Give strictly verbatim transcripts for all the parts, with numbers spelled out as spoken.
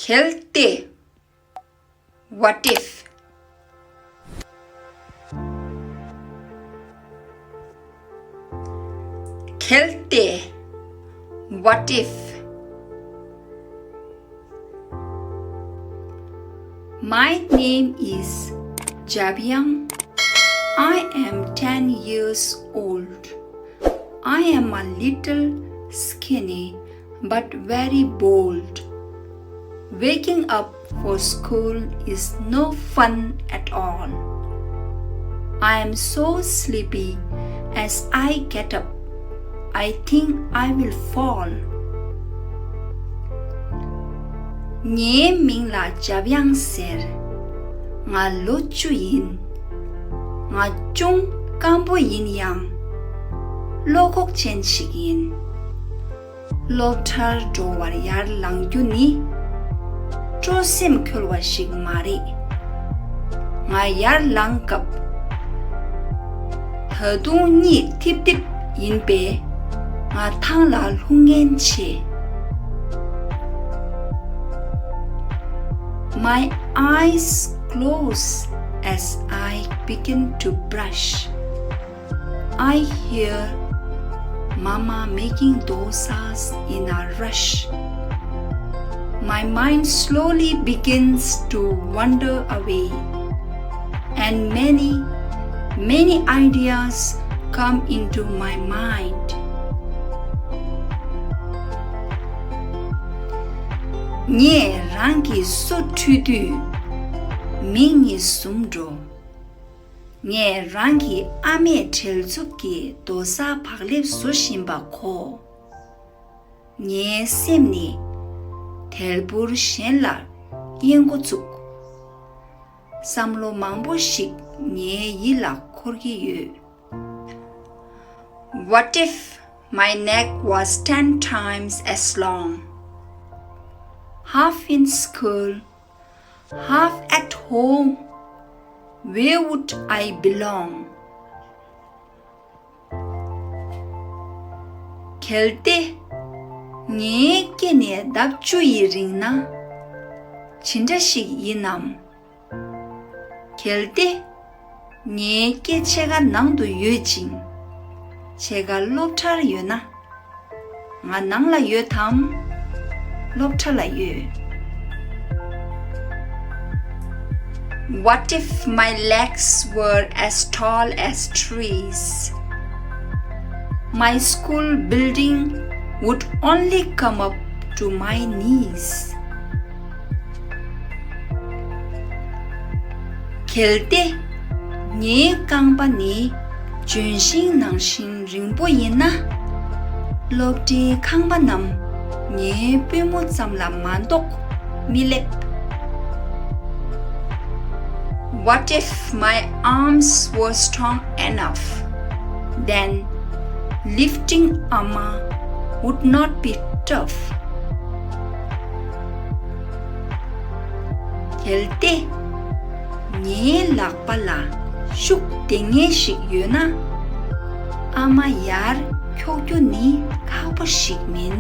གལ་ཏེ། What if? གལ་ཏེ། What if? My name is Javiang. I am ten years old. I am a little skinny but very bold. Waking up for school is no fun at all. I am so sleepy as I get up. I think I will fall. ངའི་མིང་ལ་འཇབ་དབྱངས་ཟེར། ང་ལོ་བཅུ་ཡིན། ང་ཅུང་སྐམ་པོ་ཡིན་ཡང་བློ་ཁོག་ཅན་ཞིག་ཡིན། སློབ་གྲྭར་འགྲོ་བར་ཡར་ལངས་རྒྱུ་ནི་སྤྲོ་སེམས་འཁོལ་བ་ཞིག་མ་རེད། ང་ཡར་ལངས་སྐབས། ད་དུང་གཉིད་ཐིབ་ཐིབ་ཡིན་པས་ང་ཐང་ལ་ལྷུང་ངན་ཆེ། My eyes close as I begin to brush. I hear Mama making dosas in a rush. My mind slowly begins to wander away, and many, many ideas come into my mind. ངས་རང་གི་སོ་འཁྲུད་དུས་མིག་གཉིས་ཟུམ་འགྲོ། ངས་རང་གི་ཨ་མས་བྲེལ་འཚུབ་ཀྱིས་རྡོ་གསར་བག་ལེབ་བཟོ་བཞིན་པ་གོ། ངའི་སེམས་ནི་དལ་བུར་གཞན་ལ་གཡེང་འགོ་བཙུགས། བསམ་བློ་མང་པོ་ཞིག་ངའི་ཡིད་ལ་འཁོར་གྱི་ཡོད། What if my neck was ten times as long? Half in school, half at home, where would I belong? གལ་ཏེ། ངའི་སྐེ་ནི་ལྡབ་བཅུ་ཡི་རིང་ན། ཇི་འདྲ་ཞིག་ཡིན་ནམ། གལ་ཏེ། ངའི་སྐེ་ཕྱེད་ཀ་ནང་དུ་ཡོད་ཅིང་། ཕྱེད་ཀ་སློབ་གྲྭར་ཡོད་ན། ང་ནང་ལ་ཡོད་དམ། སློབ་གྲྭ་ལ་ཡོད། What if my legs were as tall as trees? My school building would only come up to my knees. གལ་ཏེ། ངའི་རྐང་པ་ནི་ལྗོན་ཤིང་ནང་བཞིན་རིང་པོ་ཡིན་ན། སློབ་གྲྭའི་ཁང་པ་རྣམས་ངའི་པུས་མོ་ཙམ་ལ་མ་གཏོགས་མི་སླེབས། What if my arms were strong enough? Then lifting Amma would not be tough. གལ་ཏེ། ངའི་ལག་པ་ལ་ཤུགས་ལྡན་ངེས་ཤིག་ཡོད་ན། ཨ་མ་ཡར་འཁྱོག་རྒྱུ་ནི་ཁག་པོ་ཞིག་མིན།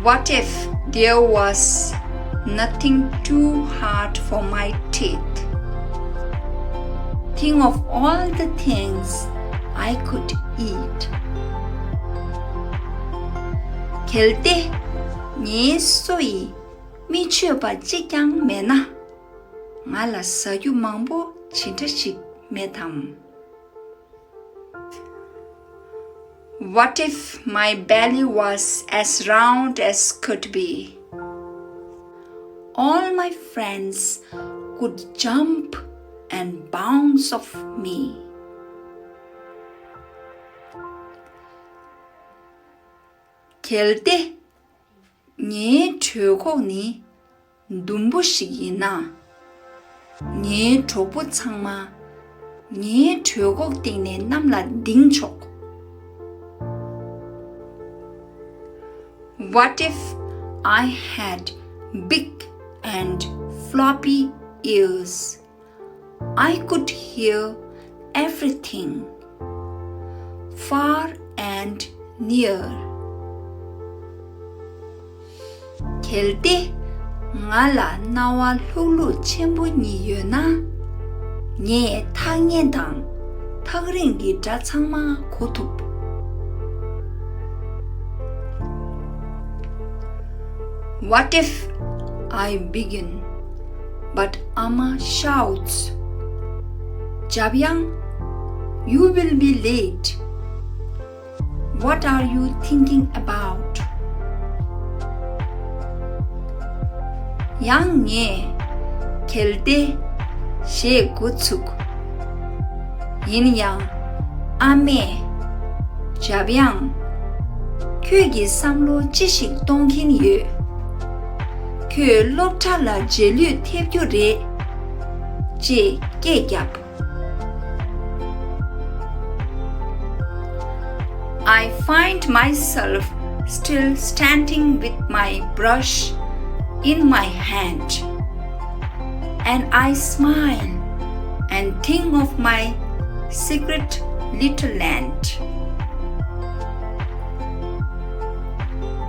What if there was nothing too hard for my teeth? Think of all the things I could eat. གལ་ཏེ། ངའི་སོ་ཡི་མི་ཆོད་པ་གཅིག་ཀྱང་མེད་ན། ང་ལ་ཟ་རྒྱུ་མང་པོ་ཇི་འདྲ་ཞིག་མེད་དམ། What if my belly was as round as could be? All my friends could jump and bounce off me. གལ་ཏེ། ངའི་གྲོད་ཁོག་ནི་ཟླུམ་པོ་ཞིག་ཡིན་ན། ངའི་གྲོགས་པོ་ཚང་མ་ངའི་གྲོད་ཁོག་སྟེང་ནས་གནམ་ལ་ལྡིང་ཆོག What if I had big and floppy ears? I could hear everything, far and near. གལ་ཏེ་ང་ལ་རྣ་བ་ལྷུག་ལྷུག་ཆེན་པོ་གཉིས་ཡོད་ན། ངས་ཐག་ཉེ་དང་ཐག་རིང་གི་སྒྲ་ཚང་མ་གོ་ཐུབ། What if I begin, but Amma shouts, "Jabyang, you will be late. What are you thinking about?" ཡང་ངས་གལ་ཏེ་ཞེས་འགོ་ཚུགས། ཡིན་ཡང་ཨ་མས། འཇབ་དབྱངས། ཁྱོད་ཀྱིས་བསམ་བློ་ཅི་ཞིག་གཏོང་གིན་ཡོད། ཁྱོད་སློབ་གྲྭ་ལ་རྗེས་ལུས་ཐེབས་རྒྱུ་རེད། ཅེས་སྐད་བརྒྱབ། I find myself still standing with my brush in my hand, and I smile and think of my secret little land.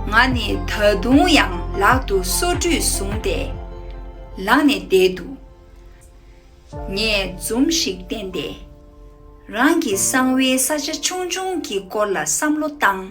ང་ནི་ད་དུང་ཡང་ལག་ཏུ་སོ་ཁྲུས་བཟུང་སྟེ་ལངས་ནས་བསྡད་འདུག་ངས་འཛུམ་ཞིག་བསྟན་ཏེ། རང་གི་གསང་བའི་ས་ཆ་ཆུང་ཆུང་གི་སྐོར་ལ་བསམ་བློ་བཏང་